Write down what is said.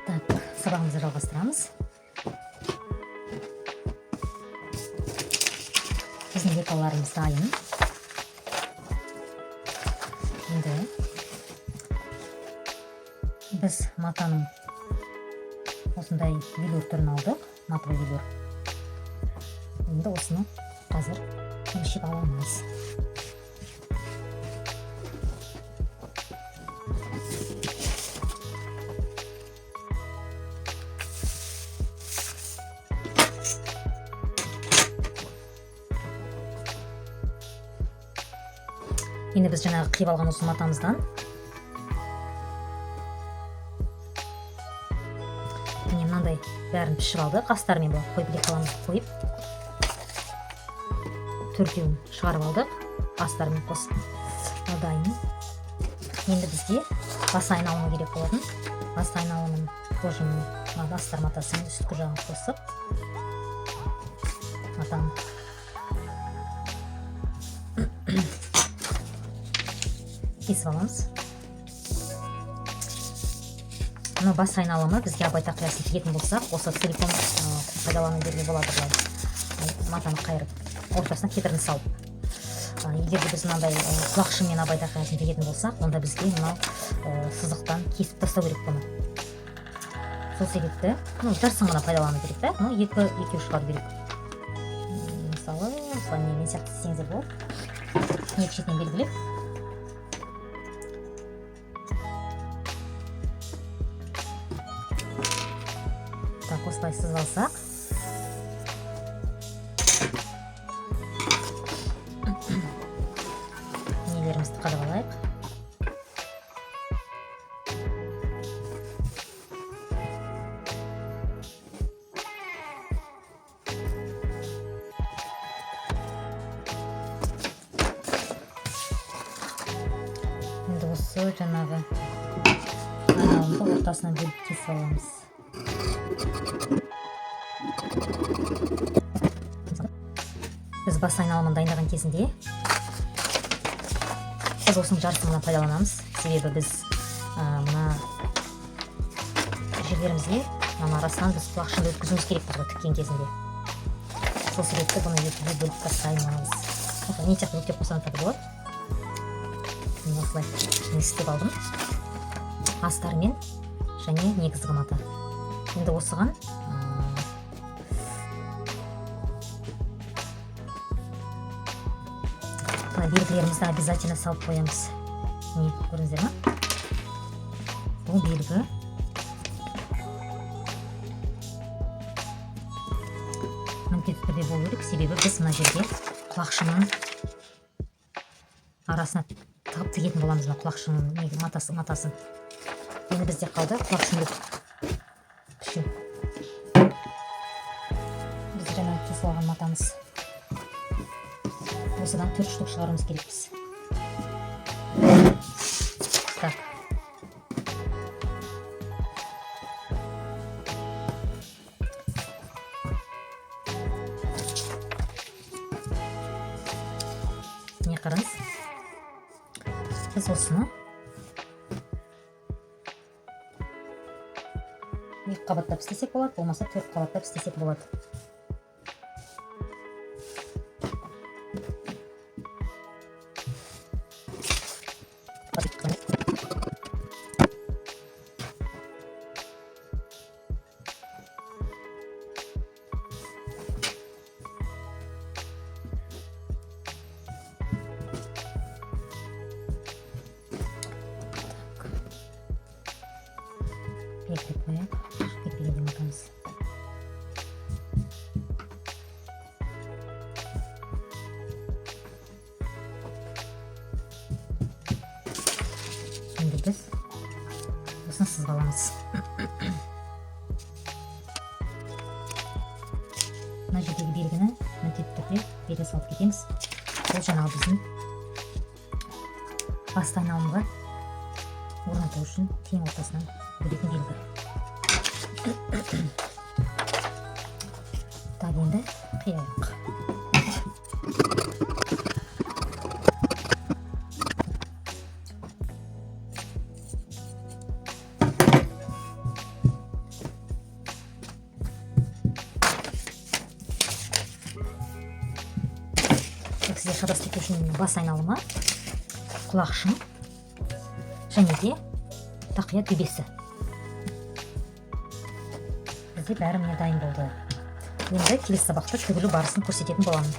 Так, сабағымызды жалғастырамыз. Біздің лекаларымыз дайын. Енді біз матаның осындай велюр түрін алдық, матовый велюр. Енді осыны қазір өлшеп аламыз. Енді біз жаңағы қиып алған осы матамыздан, міне, мынандай бәрін пішіп алдық. Астарымен былай қойып, лекаламызды қойып, төртеуін шығарып алдық астарымен қосып. Ал дайын. Енді бізге бас айналымы керек болатын. Бас айналымын тоже мына астар матасымен үсткі жағын қосып, матаны кесіп аламыз. Мынау бас айналымы бізге абай тақиясын тігетін болсақ, осы целиком пайдалана беруге болады. Былай матаны қайырып, ортасына кетірін салып. Егер де біз мынандай құлақшынмен абай тақиясын тігетін болсақ, онда бізге мынау сызықтан кесіп тастау керек бұны. Сол себепті, ну, жартысын ғана пайдалану керек та, ну, екі екеу шығару керек. Мысалы, осылай мен сияқты істесеңіздер болады, екі шетінен белгілеп. Так, осылай сызып алсақ, нелерімізді қадап алайық. Енді осы жаңағы айналымды ортасынан бөліп кесіп аламыз. Біз бас айналымын дайындаған кезінде біз осының жартысын ғана пайдаланамыз, себебі біз мына жерлерімізге, мына арасынан біз құлақшынды өткізуіміз керек ғой тіккен кезінде. Сол себепті бұны екіге бөліп тастаймыз. Осылай не сияқты бүктеп қойсаңыз да болады. Міне, осылай мен істеп алдым астарымен және негізгі мата. Енді осыған мына белгілерімізді обязательно салып қоямыз. Міне, көрдіңіздер ма? Бұл белгі міндетті түрде болу керек, себебі біз мына жерге құлақшынның арасына тығып тігетін боламыз мына құлақшынның матасын. Енді бізде қалды құлақшынды пішу. Біз жаңа кесіп алған матамыз, осыдан төрт штук шығаруымыз керекпіз. Так, міне, қараңыз, біз осыны екі қабаттап істесек болады, болмаса төрт қабаттап істесек болады. Белгілеп қояйық, шығып кетпегендей матамыз. Енді біз осыны сызып аламыз. Мына жердегі белгіні міндетті түрде бере салып кетеміз. Бұл жаңағы біздің басты айналымға орнату үшін тең ортасынан бөлетін белгі. Так, енді қияйық. Сізде шабас тігу үшін бас айналымы, құлақшын және де тақия төбесі. Бізде бәрі, міне, дайын болды. Енді келесі сабақта тігілу барысын көрсететін боламын.